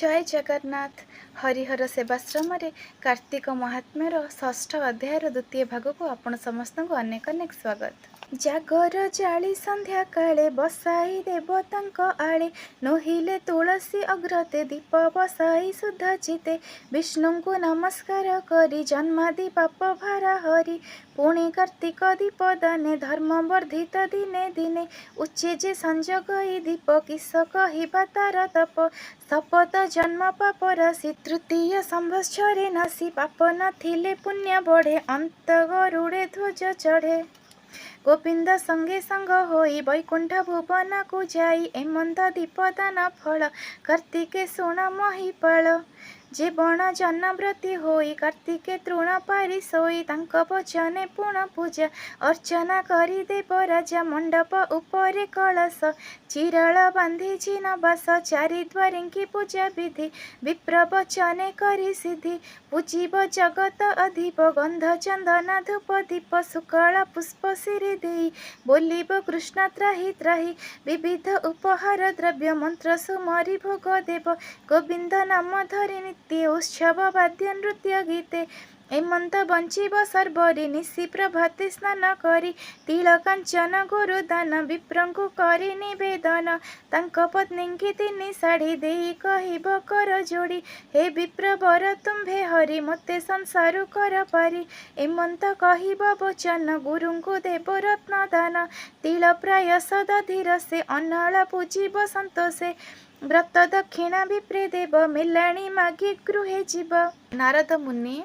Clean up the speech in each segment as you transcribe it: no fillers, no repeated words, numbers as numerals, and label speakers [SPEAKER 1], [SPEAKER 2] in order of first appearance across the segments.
[SPEAKER 1] ଜୟ ଜଗନ୍ନାଥ। ହରିହର ସେବାଶ୍ରମରେ କାର୍ତ୍ତିକ ମହାତ୍ମ୍ୟର ଷଷ୍ଠ ଅଧ୍ୟାୟର ଦ୍ୱିତୀୟ ଭାଗକୁ ଆପଣ ସମସ୍ତଙ୍କୁ ଅନେକ ଅନେକ ସ୍ୱାଗତ। ଜାଗର ଜାଳି ସନ୍ଧ୍ୟା କାଳେ ବସାଇ ଦେବତାଙ୍କ ଆଳେ, ନୋହିଲେ ତୁଳସୀ ଅଗ୍ରତେ ଦୀପ ବସାଇ ଶୁଦ୍ଧ ଚିତେ, ବିଷ୍ଣୁଙ୍କୁ ନମସ୍କାର କରି ଜନ୍ମାଦି ପାପ ଭାର ହରି, ପୁଣି କାର୍ତ୍ତିକ ଦୀପ ଦାନେ ଧର୍ମ ବର୍ଦ୍ଧିତ ଦିନେ ଦିନେ। ଉଚ୍ଚେ ଯେ ସଂଯୋଗ ଏଇ ଦୀପ, କିସ କହିବା ତାର ତପ। ସପତ ଜନ୍ମ ପାପ ରାଶି ତୃତୀୟ ସମ୍ବତ୍ସରେ ନାଶି। ପାପ ନଥିଲେ ପୁଣ୍ୟ ବଢ଼େ, ଅନ୍ତ ଗରୁଡ଼େ ଧ୍ୱଜ ଚଢ଼େ। ଗୋବିନ୍ଦ ସଙ୍ଗେ ସଙ୍ଗ ହୋଇ ବୈକୁଣ୍ଠ ଭୁବନକୁ ଯାଇ। ଏମନ୍ତ ଦୀପଦାନ ଫଳ କାର୍ତ୍ତିକେ ଶୁଣ ମହିପାଳ। ଯେ ବଣ ଜନବ୍ରତୀ ହୋଇ କାର୍ତ୍ତିକେ ତୃଣ ପାରି ଶୋଇ, ତାଙ୍କ ବଚନେ ପୁଣ ପୂଜା ଅର୍ଚ୍ଚନା କରି ଦେବ ରାଜା। ମଣ୍ଡପ ଉପରେ କଳସ ଚିରଳ ବାନ୍ଧି ଜିନବାସ, ଚାରିଦ୍ୱାରୀଙ୍କି ପୂଜା ବିଧି ବିପ୍ର ବଚନେ କରି ସିଦ୍ଧି। ପୂଜିବ ଜଗତ ଅଧିପ ଗନ୍ଧ ଚନ୍ଦନ ଧୂପ ଦୀପ, ଶୁକଳ ପୁଷ୍ପ ଶିରେ ଦେଇ ବୋଲିବ କୃଷ୍ଣ ତ୍ରାହି ତ୍ରାହି। ବିବିଧ ଉପହାର ଦ୍ରବ୍ୟ ମନ୍ତ୍ର ସୁମରି ଭୋଗ ଦେବ, ଗୋବିନ୍ଦ ନାମ ଧରି ନିତ୍ୟ ଉତ୍ସବ ବାଦ୍ୟ ନୃତ୍ୟ ଗୀତେ। ଏମନ୍ତ ବଞ୍ଚିବ ଶର୍ବରୀ ନିଶି ପ୍ରଭାତେ ସ୍ନାନ କରି, ତିଳ କାଞ୍ଚନ ଗୁରୁଦାନ ବିପ୍ରଙ୍କୁ କରି ନିବେଦନ। ତାଙ୍କ ପତ୍ନୀଙ୍କି ତିନି ଶାଢ଼ୀ ଦେଇ କହିବ କର ଯୋଡ଼ି, ହେ ବିପ୍ରବର ତୁମ୍ଭେ ହରି ମୋତେ ସଂସାରୁ କର ପାରି। ଏମନ୍ତ କହିବ ବଚନ ଗୁରୁଙ୍କୁ ଦେବ ରତ୍ନ ଦାନ, ତିଳ ପ୍ରାୟସ ଦଧି ରସେ ଅନଳ ପୂଜିବ ସନ୍ତୋଷେ। ବ୍ରତ ଦକ୍ଷିଣା ବିପ୍ରେ ଦେବ ମେଲାଣି ମାଗି ଗୃହେ ଯିବ। ନାରଦ ମୁନି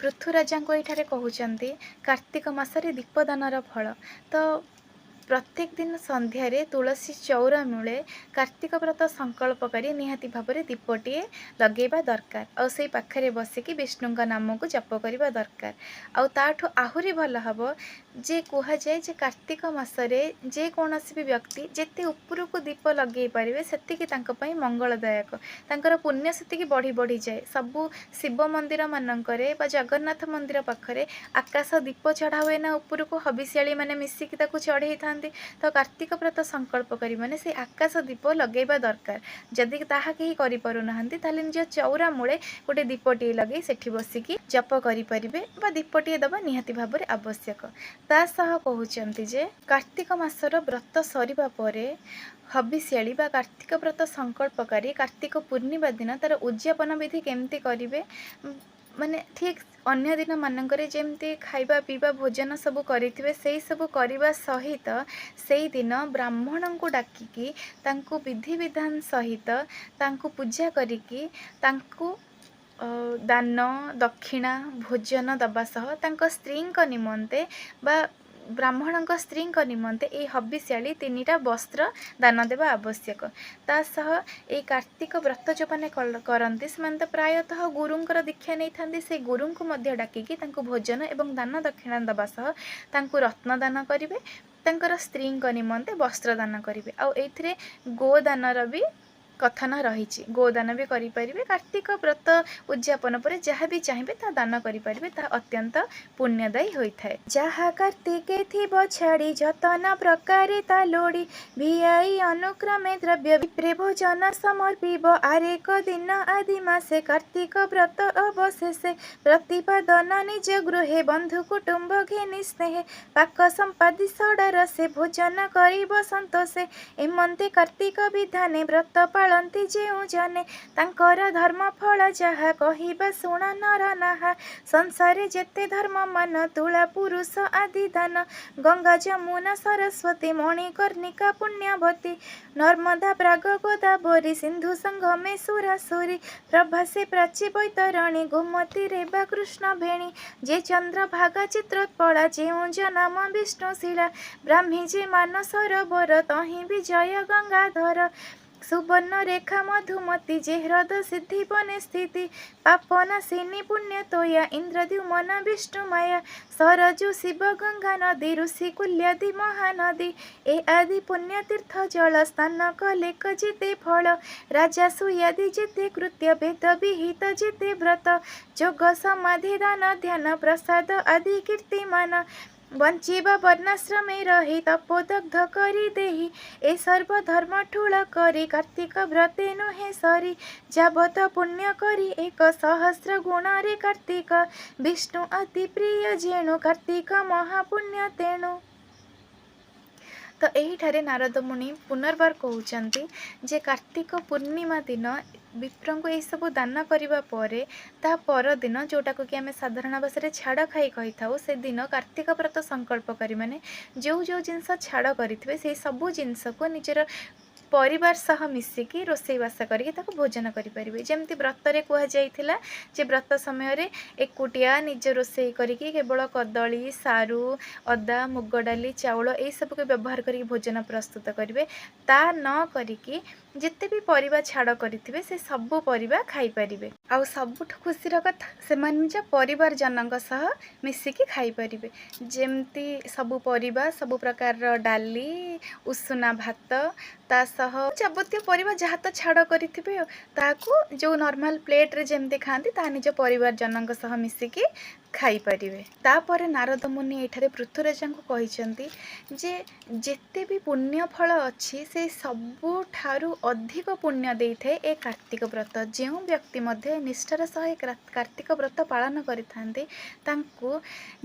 [SPEAKER 1] ପୃଥୁରାଜାଙ୍କୁ ଏଇଠାରେ କହୁଛନ୍ତି କାର୍ତ୍ତିକ ମାସରେ ଦୀପଦାନର ଫଳ। ତ ପ୍ରତ୍ୟେକ ଦିନ ସନ୍ଧ୍ୟାରେ ତୁଳସୀ ଚଉରା ମୂଳେ କାର୍ତ୍ତିକ ବ୍ରତ ସଂକଳ୍ପ କରି ନିହାତି ଭାବରେ ଦୀପଟିଏ ଲଗେଇବା ଦରକାର, ଆଉ ସେଇ ପାଖରେ ବସିକି ବିଷ୍ଣୁଙ୍କ ନାମକୁ ଜପ କରିବା ଦରକାର। ଆଉ ତାଠୁ ଆହୁରି ଭଲ ହେବ ଯେ କୁହାଯାଏ ଯେ କାର୍ତ୍ତିକ ମାସରେ ଯେକୌଣସି ବି ବ୍ୟକ୍ତି ଯେତେ ଉପରକୁ ଦୀପ ଲଗେଇ ପାରିବେ, ସେତିକି ତାଙ୍କ ପାଇଁ ମଙ୍ଗଳଦାୟକ, ତାଙ୍କର ପୁଣ୍ୟ ସେତିକି ବଢ଼ି ବଢ଼ିଯାଏ। ସବୁ ଶିବ ମନ୍ଦିର ମାନଙ୍କରେ ବା ଜଗନ୍ନାଥ ମନ୍ଦିର ପାଖରେ ଆକାଶ ଦୀପ ଚଢ଼ା ହୁଏ ନା, ଉପରକୁ ହବିଷିଆଳି ମାନେ ମିଶିକି ତାକୁ ଚଢ଼େଇଥାନ୍ତି। ତ କାର୍ତ୍ତିକ ବ୍ରତ ସଂକଳ୍ପ କରି ମାନେ ସେଇ ଆକାଶ ଦୀପ ଲଗେଇବା ଦରକାର। ଯଦି ତାହା କେହି କରିପାରୁନାହାନ୍ତି, ତାହେଲେ ନିଜ ଚଉରା ମୂଳେ ଗୋଟେ ଦୀପଟିଏ ଲଗେଇ ସେଠି ବସିକି ଜପ କରିପାରିବେ ବା ଦୀପଟିଏ ଦେବା ନିହାତି ଭାବରେ ଆବଶ୍ୟକ। ତା ସହ କହୁଛନ୍ତି ଯେ କାର୍ତ୍ତିକ ମାସର ବ୍ରତ ସରିବା ପରେ ହବିଷିଆଳି ବା କାର୍ତ୍ତିକ ବ୍ରତ ସଂକଳ୍ପକାରୀ କାର୍ତ୍ତିକ ପୂର୍ଣ୍ଣିମା ଦିନ ତାର ଉଦଯାପନ ବିଧି କେମିତି କରିବେ? ମାନେ ଠିକ୍ ଅନ୍ୟ ଦିନମାନଙ୍କରେ ଯେମିତି ଖାଇବା ପିଇବା ଭୋଜନ ସବୁ କରିଥିବେ, ସେଇ ସବୁ କରିବା ସହିତ ସେଇଦିନ ବ୍ରାହ୍ମଣଙ୍କୁ ଡାକିକି ତାଙ୍କୁ ବିଧିବିଧାନ ସହିତ ତାଙ୍କୁ ପୂଜା କରିକି ତାଙ୍କୁ ଦାନ ଦକ୍ଷିଣା ଭୋଜନ ଦେବା ସହ ତାଙ୍କ ସ୍ତ୍ରୀଙ୍କ ନିମନ୍ତେ ବା ବ୍ରାହ୍ମଣଙ୍କ ସ୍ତ୍ରୀଙ୍କ ନିମନ୍ତେ ଏଇ ହବିଷିଆଳି ତିନିଟା ବସ୍ତ୍ର ଦାନ ଦେବା ଆବଶ୍ୟକ। ତା ସହ ଏଇ କାର୍ତ୍ତିକ ବ୍ରତ ଯେଉଁମାନେ କରନ୍ତି, ସେମାନେ ତ ପ୍ରାୟତଃ ଗୁରୁଙ୍କର ଦୀକ୍ଷା ନେଇଥାନ୍ତି। ସେଇ ଗୁରୁଙ୍କୁ ମଧ୍ୟ ଡାକିକି ତାଙ୍କୁ ଭୋଜନ ଏବଂ ଦାନ ଦକ୍ଷିଣା ଦେବା ସହ ତାଙ୍କୁ ରତ୍ନ ଦାନ କରିବେ, ତାଙ୍କର ସ୍ତ୍ରୀଙ୍କ ନିମନ୍ତେ ବସ୍ତ୍ର ଦାନ କରିବେ। ଆଉ ଏଇଥିରେ ଗୋଦାନର ବି କଥନ ରହିଛି, ଗୋଦାନ ବି କରିପାରିବେ। କାର୍ତ୍ତିକ ବ୍ରତ ଉଦଯାପନ ପରେ ଯାହା ବି ଚାହିଁବେ ତାହା ଦାନ କରିପାରିବେ, ତାହା ଅତ୍ୟନ୍ତ ପୁଣ୍ୟଦାୟୀ ହୋଇଥାଏ। ଯାହା କାର୍ତ୍ତିକେ ଥିବ ଛାଡ଼ି ଯତନ ପ୍ରକାରେ ତା ଲୋଡ଼ି, ଭିଆଇ ଅନୁକ୍ରମେ ଦ୍ରବ୍ୟ ବିପ୍ରେ ଭୋଜନ ସମର୍ପିବ। ଆରେକ ଦିନ ଆଦି ମାସେ କାର୍ତ୍ତିକ ବ୍ରତ ଅବଶେଷେ, ପ୍ରତିପାଦନ ନିଜ ଗୃହେ ବନ୍ଧୁ କୁଟୁମ୍ବ ଘେନି ସ୍ନେହେ, ପାକ ସମ୍ପାଦି ଷଡ଼ରସେ ଭୋଜନ କରିବ ସନ୍ତୋଷେ। ଏମନ୍ତେ କାର୍ତ୍ତିକ ବିଧାନେ ବ୍ରତ ପାଳନ୍ତି ଯେଉଁ ଜନେ, ତାଙ୍କର ଧର୍ମ ଫଳ ଯାହା କହିବା ଶୁଣ ନର ନାହା। ସଂସାରେ ଯେତେ ଧର୍ମ ମାନ ତୁଳା ପୁରୁଷ ଆଦି ଦାନ, ଗଙ୍ଗା ଯମୁନା ସରସ୍ୱତୀ ମଣିକର୍ଣ୍ଣିକା ପୁଣ୍ୟବତୀ, ନର୍ମଦା ପ୍ରାଗ ଗୋଦାବରୀ ସିନ୍ଧୁ ସଙ୍ଗମେ ସୁରାସୁରୀ, ପ୍ରଭାସେ ପ୍ରାଚୀ ବୈତରଣୀ ଗୋମତୀ ରେବା କୃଷ୍ଣବେଣୀ, ଯେ ଚନ୍ଦ୍ରଭାଗା ଚିତ୍ରୋତ୍ପଳା ଯେଉଁ ନାମ ବିଷ୍ଣୁଶିଳା, ବ୍ରାହ୍ମୀ ଯେ ମାନ ସରୋବର ତହିଁ ବିଜୟ ଗଙ୍ଗାଧର, ସୁବର୍ଣ୍ଣରେଖା ମଧୁମତୀ ଯେ ହ୍ରଦ ସିଦ୍ଧି ବନେ ସ୍ଥିତି, ପାପନାଶିନୀ ପୁଣ୍ୟତୋୟା ଇନ୍ଦ୍ରଦ୍ୟୁମ୍ନ ବିଷ୍ଣୁମାୟା, ସରଜୁ ଶିବ ଗଙ୍ଗା ନଦୀ ଋଷିକୁଲ୍ୟାଦି ମହାନଦୀ, ଏ ଆଦି ପୁଣ୍ୟତୀର୍ଥ ଜଳ ସ୍ନାନ କଲେକ ଯେତେ ଫଳ, ରାଜସୂୟାଦି ଯେତେ କୃତ୍ୟ ବେଦ ବିହିତ ଯେତେ ବ୍ରତ, ଯୋଗ ସମାଧି ଦାନ ଧ୍ୟାନ ପ୍ରସାଦ ଆଦି କୀର୍ତ୍ତିମାନ। ବଞ୍ଚିବା ବର୍ଣ୍ଣାଶ୍ରମେ ରହି ତପୋଦଗ୍ଧ କରି ଦେହି। ଏ ସର୍ବଧର୍ମ ଠୁଳ କରି କାର୍ତ୍ତିକ ବ୍ରତେ ନୁହେଁ ସରି। ଯାବତ ପୁଣ୍ୟ କରି ଏକ ସହସ୍ର ଗୁଣରେ କାର୍ତ୍ତିକ। ବିଷ୍ଣୁ ଅତି ପ୍ରିୟ ଯେଣୁ କାର୍ତ୍ତିକ ମହାପୁଣ୍ୟ ତେଣୁ। ତ ଏହିଠାରେ ନାରଦ ମୁନି ପୁନର୍ବାର କହୁଛନ୍ତି ଯେ କାର୍ତ୍ତିକ ପୂର୍ଣ୍ଣିମା ଦିନ ବିପ୍ରଙ୍କୁ ଏହିସବୁ ଦାନ କରିବା ପରେ ତା ପରଦିନ, ଯେଉଁଟାକୁ କି ଆମେ ସାଧାରଣ ଭାଷାରେ ଛାଡ଼ ଖାଇ କହିଥାଉ, ସେଦିନ କାର୍ତ୍ତିକ ବ୍ରତ ସଂକଳ୍ପକାରୀମାନେ ଯେଉଁ ଯେଉଁ ଜିନିଷ ଛାଡ଼ କରିଥିବେ, ସେଇ ସବୁ ଜିନିଷକୁ ନିଜର ପରିବାର ସହ ମିଶିକି ରୋଷେଇବାସ କରିକି ତାକୁ ଭୋଜନ କରିପାରିବେ। ଯେମିତି ବ୍ରତରେ କୁହାଯାଇଥିଲା ଯେ ବ୍ରତ ସମୟରେ ଏକୁଟିଆ ନିଜ ରୋଷେଇ କରିକି କେବଳ କଦଳୀ, ସାରୁ, ଅଦା, ମୁଗ ଡାଲି, ଚାଉଳ ଏଇସବୁକୁ ବ୍ୟବହାର କରିକି ଭୋଜନ ପ୍ରସ୍ତୁତ କରିବେ, ତା ନ କରିକି ଯେତେ ବି ପରିବା ଛାଡ଼ କରିଥିବେ, ସେ ସବୁ ପରିବା ଖାଇପାରିବେ। ଆଉ ସବୁଠୁ ଖୁସିର କଥା, ସେମାନେ ନିଜ ପରିବାରଜନଙ୍କ ସହ ମିଶିକି ଖାଇପାରିବେ। ଯେମିତି ସବୁ ପରିବା, ସବୁ ପ୍ରକାରର ଡାଲି, ଉଷୁନା ଭାତ, ତା ସହ ଯାବତୀୟ ପରିବା ଯାହା ତ ଛାଡ଼ କରିଥିବେ, ଆଉ ତାହାକୁ ଯେଉଁ ନର୍ମାଲ୍ ପ୍ଲେଟ୍ରେ ଯେମିତି ଖାଆନ୍ତି, ତାହା ନିଜ ପରିବାରଜନଙ୍କ ସହ ମିଶିକି ଖାଇପାରିବେ। ତାପରେ ନାରଦ ମୁନି ଏଠାରେ ପୃଥ୍ୱୀରାଜଙ୍କୁ କହିଛନ୍ତି ଯେ ଯେତେ ବି ପୁଣ୍ୟ ଫଳ ଅଛି, ସେ ସବୁଠାରୁ ଅଧିକ ପୁଣ୍ୟ ଦେଇଥାଏ ଏ କାର୍ତ୍ତିକ ବ୍ରତ। ଯେଉଁ ବ୍ୟକ୍ତି ମଧ୍ୟ ନିଷ୍ଠାର ସହ ଏ କାର୍ତ୍ତିକ ବ୍ରତ ପାଳନ କରିଥାନ୍ତି, ତାଙ୍କୁ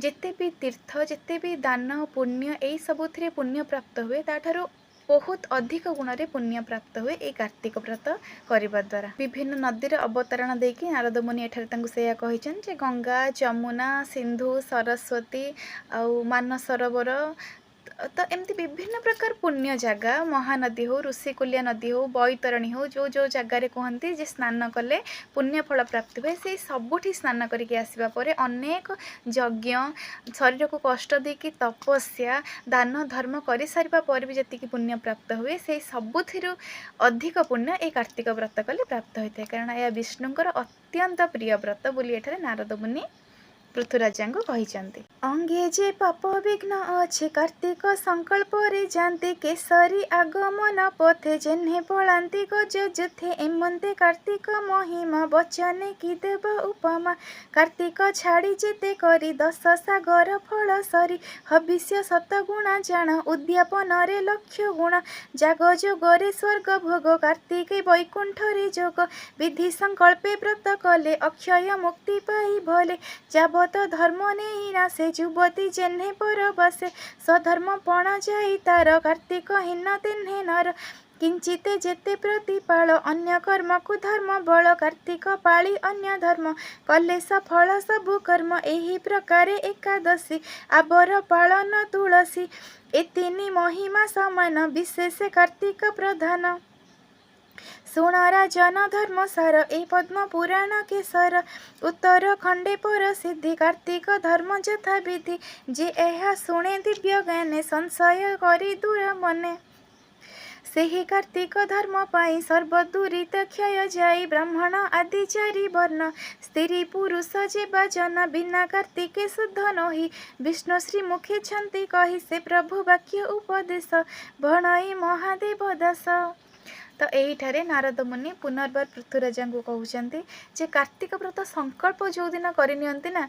[SPEAKER 1] ଯେତେ ବି ତୀର୍ଥ, ଯେତେ ବି ଦାନ ପୁଣ୍ୟ, ଏଇ ସବୁଥିରେ ପୁଣ୍ୟ ପ୍ରାପ୍ତ ହୁଏ, ତାଠାରୁ ବହୁତ ଅଧିକ ଗୁଣରେ ପୁଣ୍ୟ ପ୍ରାପ୍ତ ହୁଏ ଏଇ କାର୍ତ୍ତିକ ବ୍ରତ କରିବା ଦ୍ୱାରା। ବିଭିନ୍ନ ନଦୀର ଅବତାରଣା ଦେଇକି ନାରଦ ମୁନି ଏଠାରେ ତାଙ୍କୁ ସେଇଆ କହିଛନ୍ତି ଯେ ଗଙ୍ଗା, ଯମୁନା, ସିନ୍ଧୁ, ସରସ୍ୱତୀ ଆଉ ମାନସରୋବର, ତ ଏମିତି ବିଭିନ୍ନ ପ୍ରକାର ପୁଣ୍ୟ ଜାଗା, ମହାନଦୀ ହଉ, ଋଷିକୁଲ୍ୟା ନଦୀ ହଉ, ବୈତରଣୀ ହଉ, ଯେଉଁ ଯେଉଁ ଜାଗାରେ କୁହନ୍ତି ଯେ ସ୍ନାନ କଲେ ପୁଣ୍ୟ ଫଳ ପ୍ରାପ୍ତି ହୁଏ, ସେଇ ସବୁଠି ସ୍ନାନ କରିକି ଆସିବା ପରେ ଅନେକ ଯଜ୍ଞ, ଶରୀରକୁ କଷ୍ଟ ଦେଇକି ତପସ୍ୟା, ଦାନ ଧର୍ମ କରିସାରିବା ପରେ ବି ଯେତିକି ପୁଣ୍ୟ ପ୍ରାପ୍ତ ହୁଏ, ସେଇ ସବୁଥିରୁ ଅଧିକ ପୁଣ୍ୟ ଏଇ କାର୍ତ୍ତିକ ବ୍ରତ କଲେ ପ୍ରାପ୍ତ ହୋଇଥାଏ, କାରଣ ଏହା ବିଷ୍ଣୁଙ୍କର ଅତ୍ୟନ୍ତ ପ୍ରିୟ ବ୍ରତ ବୋଲି ଏଠାରେ ନାରଦ ମୁନି ପୃଥ୍ୱୀରାଜାଙ୍କୁ କହିଛନ୍ତି। ଅଙ୍ଗେ ଯେ ପାପ ବିଘ୍ନ ଅଛି କାର୍ତ୍ତିକ ସଂକଳ୍ପରେ ଯାଆନ୍ତି। କେଶରୀ ଆଗମନ ପଥେ ଯେହ୍ନେ ପଳାନ୍ତି ଗଜ ଯୁଥେ। ଏମନ୍ତେ କାର୍ତ୍ତିକ ମହିମା ବଚନେ କି ଦେବ ଉପମା। କାର୍ତ୍ତିକ ଛାଡ଼ି ଯେତେ କରି ଦଶ ସାଗର ଫଳ ସରି। ହବିଷ୍ୟ ଶତଗୁଣା ଜାଣ ଉଦ୍ୟାପନରେ ଲକ୍ଷ ଗୁଣ। ଯାଗ ଯୋଗରେ ସ୍ୱର୍ଗ ଭୋଗ କାର୍ତ୍ତିକେ ବୈକୁଣ୍ଠରେ ଯୋଗ। ବିଧି ସଂକଳ୍ପେ ବ୍ରତ କଲେ ଅକ୍ଷୟ ମୁକ୍ତି ପାଇ ଭଲେ। ଯାବତ ଧର୍ମ ନେଇ ନାଶେ ଯୁବତୀ ଯେହ୍ନେ ପରବାସେ। ସ୍ୱଧର୍ମ ପଣ ଯାଇ ତାର କାର୍ତ୍ତିକ ହୀନ ତେହ୍ନେ ନର। କିଞ୍ଚିତେ ଯେତେ ପ୍ରତିପାଳ ଅନ୍ୟ କର୍ମକୁ ଧର୍ମ ବଳ। କାର୍ତ୍ତିକ ପାଳି ଅନ୍ୟ ଧର୍ମ କଲେ ସଫଳ ସବୁ କର୍ମ। ଏହି ପ୍ରକାରେ ଏକାଦଶୀ ଆବର ପାଳନ ତୁଳସୀ। ଏ ତିନି ମହିମା ସମାନ ବିଶେଷ କାର୍ତ୍ତିକ ପ୍ରଧାନ। ଶୁଣ ରାଜନ ଧର୍ମ ସାର ଏ ପଦ୍ମ ପୁରାଣ କେଶର। ଉତ୍ତର ଖଣ୍ଡେ ପରସିଦ୍ଧି କାର୍ତ୍ତିକ ଧର୍ମ ଯଥା ବିଧି। ଯେ ଏହା ଶୁଣେ ଦିବ୍ୟ ଜ୍ଞାନେ ସଂଶୟ କରି ଦୂର ମନେ। ସେହି କାର୍ତ୍ତିକ ଧର୍ମ ପାଇଁ ସର୍ବ ଦୁରିତ କ୍ଷୟ ଯାଇ। ବ୍ରାହ୍ମଣ ଆଦି ଚାରି ବର୍ଣ୍ଣ ସ୍ତ୍ରୀ ପୁରୁଷ ଯେବା ଜନ। ବିନା କାର୍ତ୍ତିକେ ଶୁଦ୍ଧ ନୋହି ବିଷ୍ଣୁ ଶ୍ରୀମୁଖେ ଛନ୍ତି କହି। ସେ ପ୍ରଭୁ ବାକ୍ୟ ଉପଦେଶ ଭଣଇ ମହାଦେବ ଦାସ। ତ ଏହିଠାରେ ନାରଦ ମୁନି ପୁନର୍ବାର ପୃଥ୍ୱୀରାଜାଙ୍କୁ କହୁଛନ୍ତି ଯେ କାର୍ତ୍ତିକ ବ୍ରତ ସଂକଳ୍ପ ଯେଉଁଦିନ କରିନିଅନ୍ତି ନା,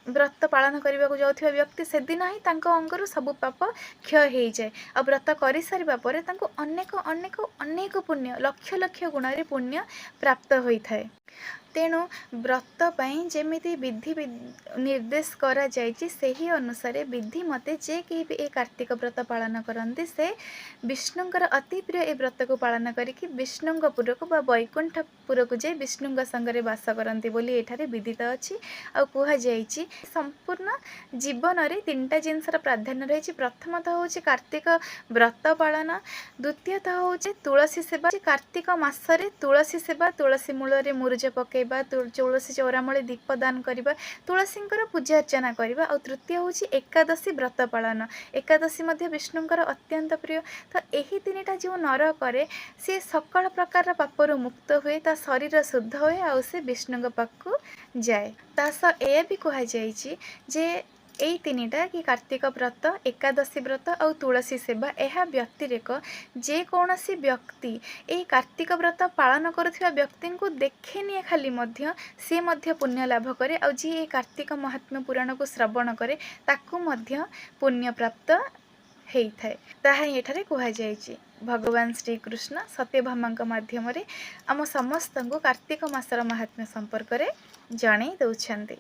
[SPEAKER 1] ବ୍ରତ ପାଳନ କରିବାକୁ ଯାଉଥିବା ବ୍ୟକ୍ତି, ସେଦିନ ହିଁ ତାଙ୍କ ଅଙ୍ଗରୁ ସବୁ ପାପ କ୍ଷୟ ହେଇଯାଏ। ଆଉ ବ୍ରତ କରିସାରିବା ପରେ ତାଙ୍କୁ ଅନେକ ଅନେକ ଅନେକ ପୁଣ୍ୟ, ଲକ୍ଷ ଲକ୍ଷ ଗୁଣରେ ପୁଣ୍ୟ ପ୍ରାପ୍ତ ହୋଇଥାଏ। ତେଣୁ ବ୍ରତ ପାଇଁ ଯେମିତି ବିଧି ନିର୍ଦ୍ଦେଶ କରାଯାଇଛି, ସେହି ଅନୁସାରେ ବିଧି ମତେ ଯେ କେହି ବି ଏ କାର୍ତ୍ତିକ ବ୍ରତ ପାଳନ କରନ୍ତି, ସେ ବିଷ୍ଣୁଙ୍କର ଅତି ପ୍ରିୟ ଏ ବ୍ରତକୁ ପାଳନ କରିକି ବିଷ୍ଣୁଙ୍କ ପୁରକୁ ବା ବୈକୁଣ୍ଠ ପୁରକୁ ଯାଇ ବିଷ୍ଣୁଙ୍କ ସଙ୍ଗରେ ବାସ କରନ୍ତି ବୋଲି ଏଠାରେ ବିଦିତ ଅଛି। ଆଉ କୁହାଯାଇଛି, ସମ୍ପୂର୍ଣ୍ଣ ଜୀବନରେ ତିନିଟା ଜିନିଷର ପ୍ରାଧାନ୍ୟ ରହିଛି। ପ୍ରଥମତଃ ହେଉଛି କାର୍ତ୍ତିକ ବ୍ରତ ପାଳନ, ଦ୍ୱିତୀୟତଃ ହେଉଛି ତୁଳସୀ ସେବା, କାର୍ତ୍ତିକ ମାସରେ ତୁଳସୀ ସେବା, ତୁଳସୀ ମୂଳରେ ମୁରୁଜ ପକାଇବା, ତୁଳସୀ ଚଉରା ମୂଳେ ଦୀପ ଦାନ କରିବା, ତୁଳସୀଙ୍କର ପୂଜା ଅର୍ଚ୍ଚନା କରିବା, ଆଉ ତୃତୀୟ ହେଉଛି ଏକାଦଶୀ ବ୍ରତ ପାଳନ। ଏକାଦଶୀ ମଧ୍ୟ ବିଷ୍ଣୁଙ୍କର ଅତ୍ୟନ୍ତ ପ୍ରିୟ। ତ ଏହି ତିନିଟା ଯେଉଁ ନର କରେ, ସିଏ ସକଳ ପ୍ରକାରର ପାପରୁ ମୁକ୍ତ ହୁଏ, ତା ଶରୀର ଶୁଦ୍ଧ ହୁଏ ଆଉ ସେ ବିଷ୍ଣୁଙ୍କ ପାଖକୁ ଯାଏ। ତା ସହ ଏହା ବି କୁହାଯାଇଛି ଯେ ଏଇ ତିନିଟା କି କାର୍ତ୍ତିକ ବ୍ରତ, ଏକାଦଶୀ ବ୍ରତ ଆଉ ତୁଳସୀ ସେବା, ଏହା ବ୍ୟତିରେକ ଯେକୌଣସି ବ୍ୟକ୍ତି ଏଇ କାର୍ତ୍ତିକ ବ୍ରତ ପାଳନ କରୁଥିବା ବ୍ୟକ୍ତିଙ୍କୁ ଦେଖେନିଏ ଖାଲି ମଧ୍ୟ, ସିଏ ମଧ୍ୟ ପୁଣ୍ୟ ଲାଭ କରେ। ଆଉ ଯିଏ ଏଇ କାର୍ତ୍ତିକ ମହାତ୍ମ୍ୟ ପୁରାଣକୁ ଶ୍ରବଣ କରେ, ତାକୁ ମଧ୍ୟ ପୁଣ୍ୟ ପ୍ରାପ୍ତ ହେଇଥାଏ। ତାହା ହିଁ ଏଠାରେ କୁହାଯାଇଛି। ଭଗବାନ ଶ୍ରୀକୃଷ୍ଣ ସତ୍ୟଭାମାଙ୍କ ମାଧ୍ୟମରେ ଆମ ସମସ୍ତଙ୍କୁ କାର୍ତ୍ତିକ ମାସର ମାହାତ୍ମ୍ୟ ସମ୍ପର୍କରେ ଜଣେଇ ଦେଉଛନ୍ତି।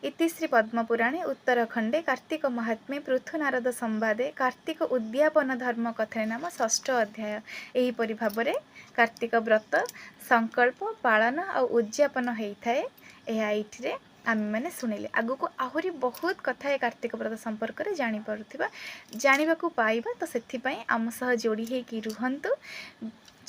[SPEAKER 1] ଇତି ଶ୍ରୀ ପଦ୍ମପୁରାଣେ ଉତ୍ତରଖଣ୍ଡେ କାର୍ତ୍ତିକ ମହାତ୍ମ୍ୟେ ପୃଥୁ ନାରଦ ସମ୍ବାଦେ କାର୍ତ୍ତିକ ଉଦ୍ୟାପନ ଧର୍ମ କଥନେ ନାମ ଷଷ୍ଠ ଅଧ୍ୟାୟ। ଏହିପରି ଭାବରେ କାର୍ତ୍ତିକ ବ୍ରତ ସଂକଳ୍ପ, ପାଳନ ଆଉ ଉଦ୍ଯାପନ ହେଇଥାଏ, ଏହା ଏଇଥିରେ ଆମେମାନେ ଶୁଣିଲେ। ଆଗକୁ ଆହୁରି ବହୁତ କଥା ଏ କାର୍ତ୍ତିକ ବ୍ରତ ସମ୍ପର୍କରେ ଜାଣିପାରୁଥିବା, ଜାଣିବାକୁ ପାଇବା। ତ ସେଥିପାଇଁ ଆମ ସହ ଯୋଡ଼ି ହେଇକି ରୁହନ୍ତୁ।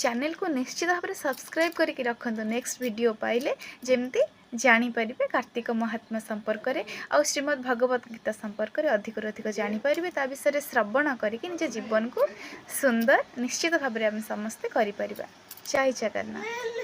[SPEAKER 1] ଚ୍ୟାନେଲକୁ ନିଶ୍ଚିତ ଭାବରେ ସବସ୍କ୍ରାଇବ୍ କରିକି ରଖନ୍ତୁ, ନେକ୍ସଟ ଭିଡ଼ିଓ ପାଇଲେ ଯେମିତି ଜାଣିପାରିବେ କାର୍ତ୍ତିକ ମହାତ୍ମ୍ୟ ସମ୍ପର୍କରେ ଆଉ ଶ୍ରୀମଦ୍ ଭଗବତ ଗୀତା ସମ୍ପର୍କରେ ଅଧିକରୁ ଅଧିକ ଜାଣିପାରିବେ। ତା ବିଷୟରେ ଶ୍ରବଣ କରିକି ନିଜ ଜୀବନକୁ ସୁନ୍ଦର ନିଶ୍ଚିତ ଭାବରେ ଆମେ ସମସ୍ତେ କରିପାରିବା। ଜୟ ଜଗନ୍ନାଥ।